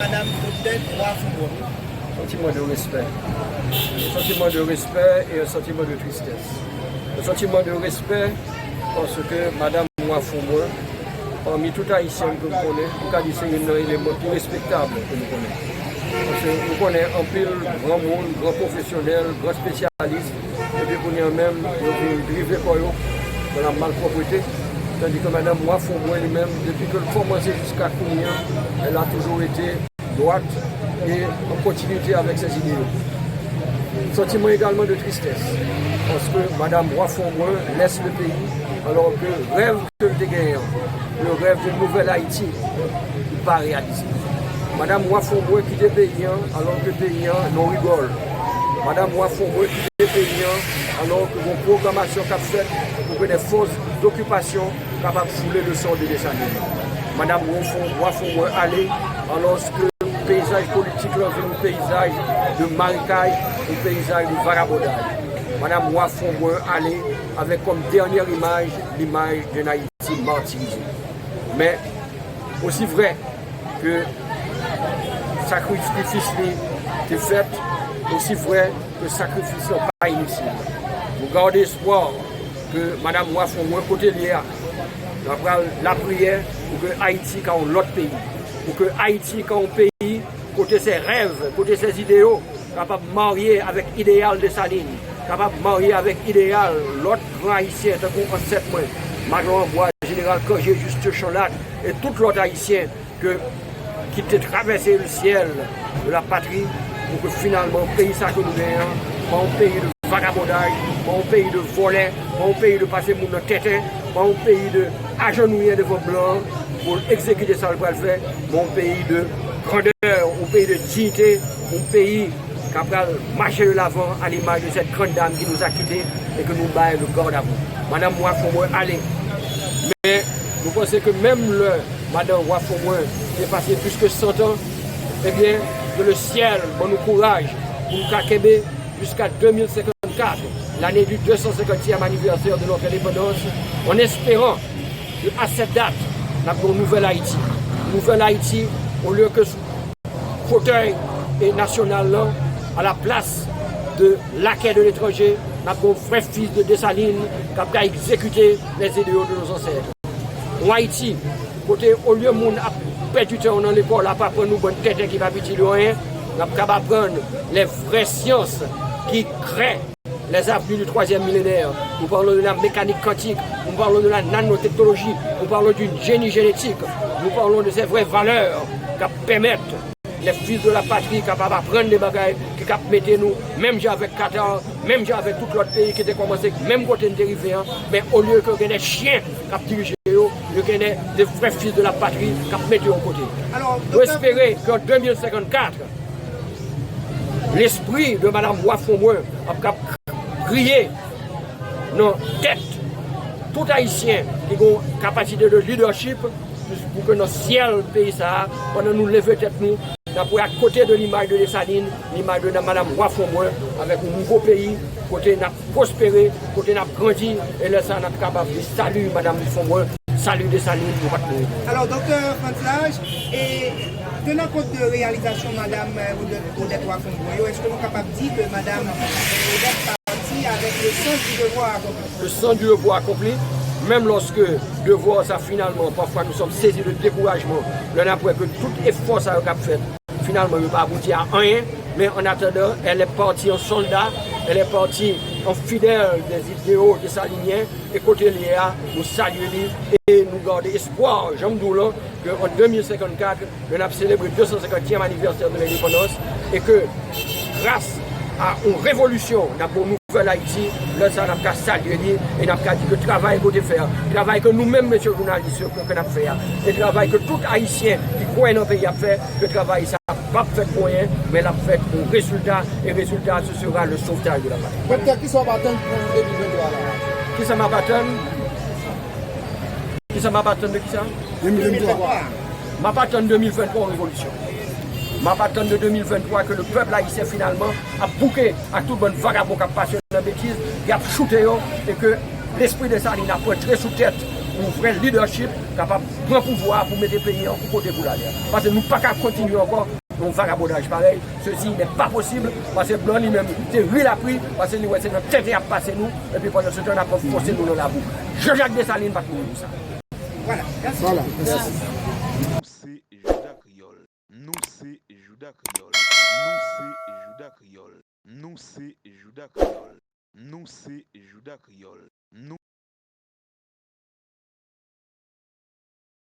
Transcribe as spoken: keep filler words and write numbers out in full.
Madanm Odette Roi Fombrun. Santiman de respè. Santiman de respè e yon santiman de tristès. Yon santiman de respè paske Madanm Roi Fombrun, pami tout Ayisyen ke m konnen, m ka di se youn nan eleman pi respektab ke m konnen. Paske m konnen anpil granmoun, gran pwofesyonèl, gran espesyalis, epi kounye a menm, yo vin drive kò yo nan lamalpwòpte. Tandis que Madanm Roi Fombrun li menm, depi ke l kòmanse jiska kounye a, elle a toujours été droite et en continuité avec ses idéaux. Sentiment également de tristesse, parce que Madame Roi Fombrun laisse le pays, alors que rèv ke l te genyen, le rèv d'une nouvèl Ayiti, li pa reyalize. Madame Roi Fombrun kite peyi an, alò ke peyi an nan rigòl. Madame Roi Fombrun kite peyi an, alò ke gon pwogramasyon k ap fèt pou ke de fòs dokipasyon kapab foule le sort de Desalin. Madame Roi Fombrun ale, alò ke peyizaj politik la vin yon peyizaj de marikaj, yon peyizaj de vagabondaj. Madame Roi Fombrun ale avec comme dernière image l'image d'un Haïti martyrisé. Men, osi vrè ke sakrifis li te fèt, osi vrè ke sakrifis lan pa initil. Nou gade espwa ke Madanm Roi Fombrun kote l ye a, l ap pral lapriyè pou ke Ayiti ka yon lòt peyi, pou ke Ayiti ka yon peyi kote ses rêves, kote ses idéaux kapab marye avèk ideyal Desalin, kapab marye avèk ideyal lòt gran Ayisyen tankou ansèt mwen, Madan Anbwa, Jeneral Kanje, Juste Chanlatte, e tout lòt Ayisyen ke, ki te travèse le ciel de la patrie, pou ke finalman peyi sa ke nou genyen an, pa yon peyi de vagabondaj, pa yon peyi de vòlè, pa yon peyi de pase moun nan tenten, pa yon peyi de ajanouye devan blan an pou l egzekite sa l pral fè, men yon peyi de grandè, yon peyi de diyite, yon peyi k ap pral mache de lavan a limaj de cette grande dame qui nous a quittés et que nous bay le garde à vous. Madanm Roi Fombrun ale. Men nou panse ke menm lè Madanm Roi Fombrun te pase plis ke san tan, ebyen, ke le ciel ban nou kouraj pou nou ka kenbe jusqu'à deux mille cinquante-quatre, l'année du deux cent cinquantième anniversaire de notre indépendance, en espérant que à cette date, n ap gen yon nouvèl Ayiti. Nouvèl Ayiti, olye ke sou fotèy e nasyonal lan, à la place de lakè de l'étranger, n ap gen yon vrè fis de Desalin k ap ka egzekite les idéaux de nos ancêtres. Yon Ayiti kote, olye moun ap pèdi tan yo nan lekòl ap aprann nou bann tenten ki p ap itil yo anyen, n ap kab aprann les vraies sciences qui créent les avenues du troisième millénaire. Nous parlons de la mécanique quantique, nous parlons de la nanotechnologie, nous parlons du génie génétique, nous parlons de ces vraies valeurs k ap pèmèt les fils de la patrie kapab aprann de bagay ki k ap mete nou menm jan avèk Katar, menm jan avèk tout lòt peyi ki te kòmanse menm kote n te rive an, men olye ke gen de chen k ap dirije yo, yo gen de, de vrè fis de la patri k ap mete yo kote. Nou espere ke an de mil senkannkat, lespri de Madanm Roi Fombrun ap kab griye nan tèt tout Ayisyen ki gen yon kapasite de lidèchip, pou ke nan syèl peyi sa a, pandan nou leve tèt nou, n ap wè akote de limaj de Desalin, limaj de Madanm Roi Fombrun, avèk yon nouvo peyi, kote n ap pwospere, kote n ap grandi, e lè sa a, n ap kapab di, "Salut, Madame Fombrun, salut Desalin, nou pa t mouri." Alors, docteur Frantz Large, e tenan kont de reyalizasyon Madame, euh, Odette, Odette Roi Fombrun yo, èske nou kapab di ke Madame, euh, Odette parti avec le sens du devoir accompli? Le sens du devoir accompli, menm lòske devwa sa finalman, pafwa nou sòm sezi de dekourajman, lè n ap wè ke tout efò sa yo k ap fèt, finalman, yo pa abouti a anyen, men en attendant, elle est partie en soldat, elle est partie en fidèle des idéaux dessaliniens, e kote l ye a, nou salye li, e nou gade espwa, jan m di w lan, ke an de mil senkannkat, lè n ap selebre de san senkantyèm anivèsè de lendepandans, e ke, gras a yon revolisyon, n ap gen yon nouvèl Ayiti, lè sa a, n ap ka salye li, e n ap ka di ke travay ke w te fè a, travay ke nou menm, mesye jounalis yo, ke n ap fè a, e travay ke tout Ayisyen ki kwè nan peyi ap fè, ke travay sa a p ap fèt pou anyen, men l ap fèt pou rezilta, e rezilta a, ce sera le sauvetage de la patrie. Doktè, kisa w ap atann pou de mil venntwa la? Kisa m ap atann? Kisa m ap atann de kisa? De mil venntwa. M ap atann de mil venntwa yon revolisyon. M ap atann de de mil venntwa ke le pèp ayisyen finalman ap bouke ak tout bann vagabon k ap pase nan betiz, y ap choute yo, e ke lespri Desalin ap rantre sou tèt yon vrè lidèchip kapab pran pouvwa a pou mete peyi an yon kote pou l ale a. Paske nou pa ka kontinye ankò nan yon vagabondaj parèy. Sesi n'est pas possible, paske blan li menm, li te ri l ap ri, paske li wè se nan tenten y ap pase nou, epi pandan se tan n ap fòse nou nan labou. Jean-Jacques Dessalines pa t mouri pou sa. Vwala, mèsi. Nou se Jouda Kreyòl. Nou se Jouda Kreyòl. Nou se Jouda Kreyòl. Nou se Jouda Kreyòl. Nou se Jouda Kreyòl.